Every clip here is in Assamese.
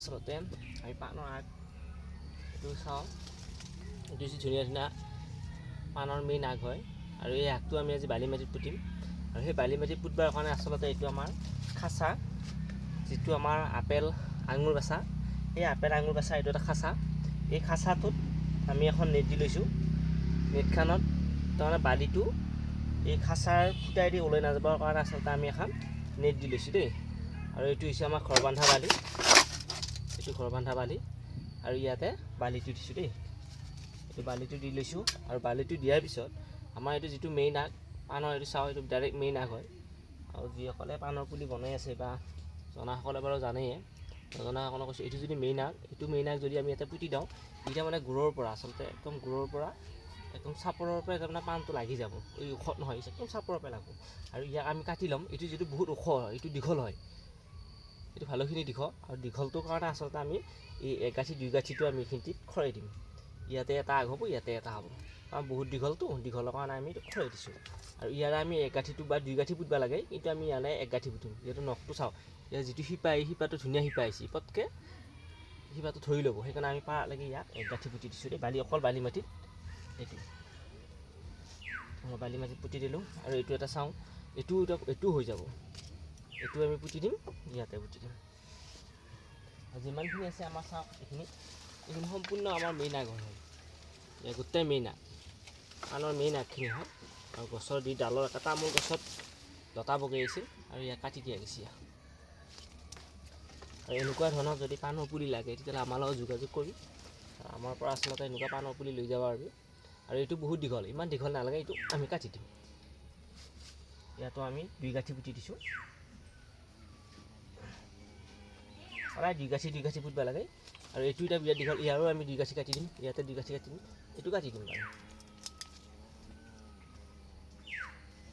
আচলতে আমি পাণৰ আগ এইটো চাওঁ, এইটো হৈছে ধুনীয়া ধুনীয়া পাণৰ মেইন আগ হয়। আৰু এই আগটো আমি আজি বালি মাটিত পুতিম। আৰু সেই বালি মাটিত পুতবাৰ কাৰণে আচলতে এইটো আমাৰ খাঁচা, যিটো আমাৰ আপেল আঙুৰ বাচা, সেই আপেল আঙুৰ বাচা এইটো এটা খাঁচা। এই খাঁচাটোত আমি এখন নেট দি লৈছোঁ। নেটখনত তাৰমানে বালিটো এই খাঁচাৰ ফুটাইদি ওলাই নাযাবৰ কাৰণে আচলতে আমি এখন নেট দি লৈছোঁ দেই। আৰু এইটো হৈছে আমাৰ ঘৰ বান্ধা বালি, এইটো ঘৰ বান্ধা বালি। আৰু ইয়াতে বালিটো দিছোঁ দেই, এইটো বালিটো দি লৈছোঁ। আৰু বালিটো দিয়াৰ পিছত আমাৰ এইটো যিটো মেইন আগ পাণৰ, এইটো চাওঁ, এইটো ডাইৰেক্ট মেইন আগ হয়। আৰু যিসকলে পাণৰ পুলি বনাই আছে বা জনাসকলে বাৰু জানেই, নজনাসকলক কৈছোঁ, এইটো যদি মেইন আগ, এইটো মেইন আগ যদি আমি ইয়াতে পুতি দিওঁ, তেতিয়া মানে গুৰৰ পৰা আচলতে একদম গুৰৰ পৰা একদম চাপৰৰ পৰা তাৰমানে পাণটো লাগি যাব। এই ওখ নহয়, একদম চাপৰৰ পৰা লাগব। আৰু ইয়াক আমি কাটি ল'ম। এইটো যিটো বহুত ওখ হয়, এইটো দীঘল হয়, এইটো ভালেখিনি দীঘল। আৰু দীঘলটোৰ কাৰণে আচলতে আমি এই এগাঠি দুই গাঁঠিটো আমি এইখিনিত খৰাই দিম। ইয়াতে এটা আগ হ'ব, ইয়াতে এটা হ'ব, কাৰণ বহুত দীঘলটো, দীঘলৰ কাৰণে আমি এইটো খৰাই দিছোঁ। আৰু ইয়াৰে আমি এক গাঁঠিটো বা দুই গাঁঠি পুতব লাগে, কিন্তু আমি ইয়ালে এক গাঁঠি পুতিম। যিহেতু নখটো চাওঁ, ইয়াৰ যিটো শিপা, এই শিপাটো ধুনীয়া শিপা আহিছে, পটকৈ শিপাটো ধৰি ল'ব। সেইকাৰণে আমি পাৰালৈকে ইয়াক এক গাঁঠি পুতি দিছোঁ দেই, বালি, অকল বালি মাটিত। এইটো বালি মাটিত পুতি দিলোঁ। আৰু এইটো এটা চাওঁ, এইটো এইটো হৈ যাব, এইটো আমি পুতি দিম, ইয়াতে পুতি দিম। আৰু যিমানখিনি আছে আমাৰ চাওক, এইখিনি এইখিনি সম্পূৰ্ণ আমাৰ মেইন আগ হয়। এই গোটেই মেইন আগ, পাণৰ মেইন আগখিনি হয়। আৰু গছৰ দি ডালৰ এটা তামোল গছত লতা বগাই আছিল আৰু ইয়াক কাটি দিয়া গৈছে। আৰু এনেকুৱা ধৰণৰ যদি পাণৰ পুলি লাগে, তেতিয়াহ'লে আমাৰ লগত যোগাযোগ কৰি আমাৰ পৰা আচলতে এনেকুৱা পাণৰ পুলি লৈ যাব পাৰিবি। আৰু এইটো বহুত দীঘল, ইমান দীঘল নালাগে, এইটো আমি কাটি দিম। ইয়াতো আমি দুই গাঁঠি পুতি দিছোঁ। সদায় দুই গাঁঠি দুই গাঁঠি পুতিব লাগে। আৰু এইটো এতিয়া বিৰাট দীঘল, ইয়াৰো আমি দুই গাঁঠি কাটি দিম, ইয়াতে দুই গাঁঠি কাটি দিম, এইটো কাটি দিম বাৰু।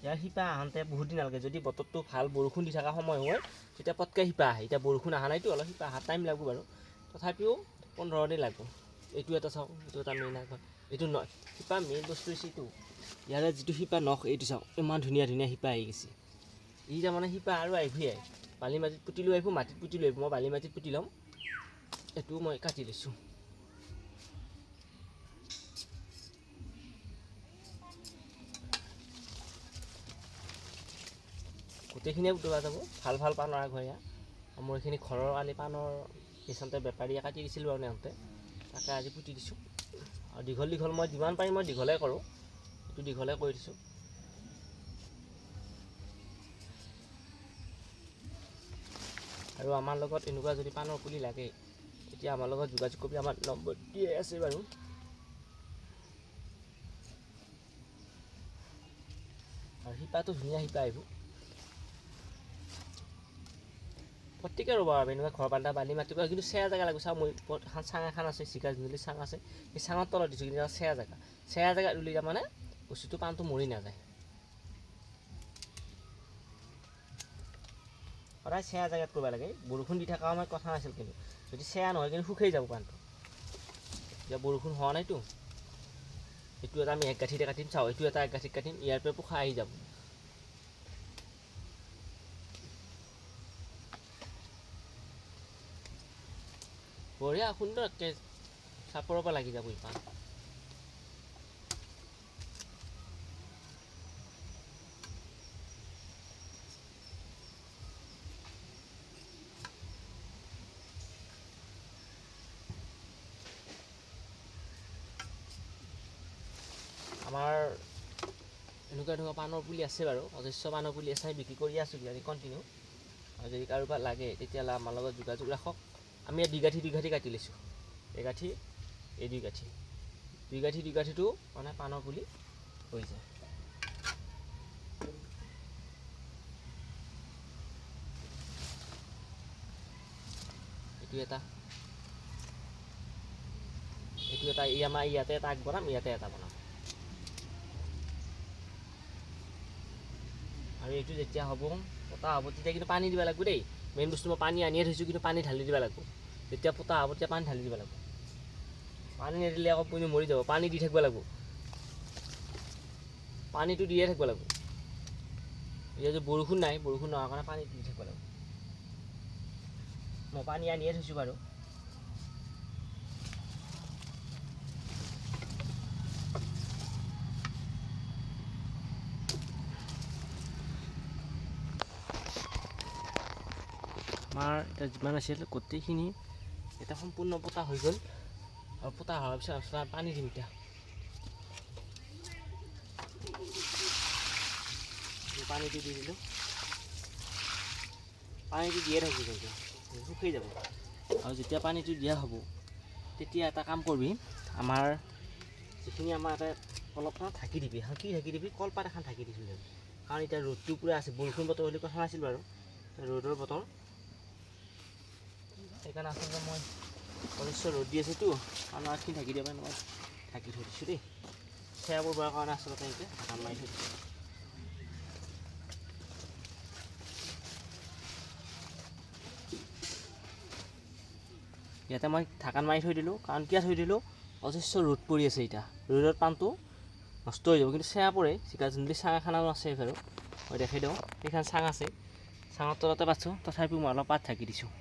ইয়াৰ শিপা আহোঁতে বহুত দিন নালাগে। যদি বতৰটো ভাল, বৰষুণ দি থকা সময় হয়, তেতিয়া পটকৈ শিপা আহে। এতিয়া বৰষুণ অহা নাইতো, অলপ শিপা অহা টাইম লাগিব বাৰু, তথাপিও 15 দিন লাগিব। এইটো এটা চাওক, এইটো এটা মেইন আগ হয়। এইটো ন শিপা মেইন বস্তু হৈছে এইটো, ইয়াৰে যিটো শিপা নখ, এইটো চাওক, ইমান ধুনীয়া ধুনীয়া শিপা আহি গৈছে। ই তাৰমানে শিপা আৰু আহিবই, বালি মাটিত পুতিলেও আহিব, মাটিত পুতিলেও আহিব। মই বালি মাটিত পুতি ল'ম। এইটো মই কাটি লৈছোঁ। গোটেইখিনিয়ে পুতবা যাব, ভাল ভাল পাণৰ আগ হয়। মোৰ এইখিনি ঘৰৰ কালি পাণৰ নিচনতে বেপাৰীয়ে কাটি দিছিলোঁ আৰু নেওঁতে তাকে আজি পুতি দিছোঁ। আৰু দীঘল দীঘল মই যিমান পাৰিম মই দীঘলে কৰোঁ, এইটো দীঘলে কৰি দিছোঁ। আৰু আমাৰ লগত এনেকুৱা যদি পাণৰ পুলি লাগে, তেতিয়া আমাৰ লগত যোগাযোগ কৰি, আমাৰ নম্বৰ দিয়ে আছে বাৰু। আৰু শিপাটো ধুনীয়া শিপা আহিব। প্ৰত্যেকে ৰুব পাৰিব এনেকুৱা ঘৰ বান্ধা বালি মাটি, কিন্তু চেয়া জেগা লাগিব। চাওঁ, মই এখন চাং এখন আছে, চিকা যোনটো চাং আছে, সেই চাঙৰ তলত দিছোঁ, কিন্তু চেয়া জেগা, চেয়া জেগাত ৰুলে তাৰমানে বস্তুটো পাণটো মৰি নাযায়। সদায় চেয়া জেগাত কৰিব লাগে। বৰষুণ দি থকা সময়ত কথা নাছিল, কিন্তু যদি চেয়া নহয় কিন্তু শুকাই যাব পাণটো। এতিয়া বৰষুণ হোৱা নাইতো। এইটো এটা আমি এক গাঁঠিতে কাটিম। চাওঁ, এইটো এটা এক গাঁঠিত কাটিম, ইয়াৰ পৰা পোখা আহি যাব। বঢ়িয়া সুন্দৰকৈ চাপৰৰ পৰা লাগি যাব ই পাণ। আমাৰ এনেকুৱা এনেকুৱা পাণৰ পুলি আছে বাৰু, অজস্ৰ পাণৰ পুলি আছে, আমি বিক্ৰী কৰি আছোঁ কিজানি কণ্টিনিউ। আৰু যদি কাৰোবাৰ লাগে, তেতিয়াহ'লে আমাৰ লগত যোগাযোগ ৰাখক। আমি ইয়াত দুই গাঁঠি দুই গাঁঠি কাটি লৈছোঁ, এগাঁঠি, এই দুই গাঁঠি, দুই গাঁঠি দুই গাঁঠিটো মানে পাণৰ পুলি হৈ যায়। এইটো এটা, এইটো এটা, এই আমাৰ ইয়াতে এটা আগ বনাম, ইয়াতে এটা বনাম। আৰু এইটো যেতিয়া হ'ব, পোতা হ'ব, তেতিয়া কিন্তু পানী দিব লাগিব দেই। মেইন বস্তু মই পানী আনিয়ে থৈছোঁ, কিন্তু পানী ঢালি দিব লাগিব। যেতিয়া পোতা হ'ব তেতিয়া পানী ঢালি দিব লাগিব। পানী নিদিলে আকৌ পুলি মৰি যাব। পানী দি থাকিব লাগিব, পানীটো দিয়ে থাকিব লাগিব। এতিয়া যে বৰষুণ নাই, বৰষুণ নোহোৱাৰ কাৰণে পানী দি থাকিব লাগিব। মই পানী আনিয়ে থৈছোঁ বাৰু। এতিয়া যিমান আছিল গোটেইখিনি এতিয়া সম্পূৰ্ণ পোতা হৈ গ'ল। আৰু পোতা হোৱাৰ পিছত আচলতে পানী দিম। এতিয়া পানীটো দি দিলোঁ। পানীটো দিয়ে থাকিব, কিন্তু শুকাই যাব। আৰু যেতিয়া পানীটো দিয়া হ'ব, তেতিয়া এটা কাম কৰিবি, আমাৰ যিখিনি আমাৰ এটা অলপমান ঢাকি দিবি। এখন কি ঢাকি দিবি? কলপাত এখন ঢাকি দিছিলোঁ, কাৰণ এতিয়া ৰ'দটো পূৰা আছে। বৰষুণ বতৰ বুলি কথা নাছিল বাৰু, ৰ'দৰ বতৰ। সেইকাৰণে আচলতে মই অৱশ্য ৰ'দ দি আছেতো, কাৰণ আগখিনি ঢাকি দিব মই ঢাকি থৈ দিছোঁ দেই। সেয়া কৰিবৰ কাৰণে আচলতে এতিয়া ঢাকন মাৰি থৈ দিছোঁ। ইয়াতে মই ঢাকন মাৰি থৈ দিলোঁ। কাৰণ কিয় থৈ দিলোঁ? অজস্ৰ ৰ'দ পৰি আছে। এতিয়া ৰ'দত পাণটো নষ্ট হৈ যাব, কিন্তু চেয়া পৰে। জিকা যোনটো চাং এখনো আছে বাৰু, মই দেখাই দিওঁ। সেইখন চাং আছে, চাঙৰ তলতে পাতছোঁ। তথাপিও মই অলপ পাত ঢাকি দিছোঁ।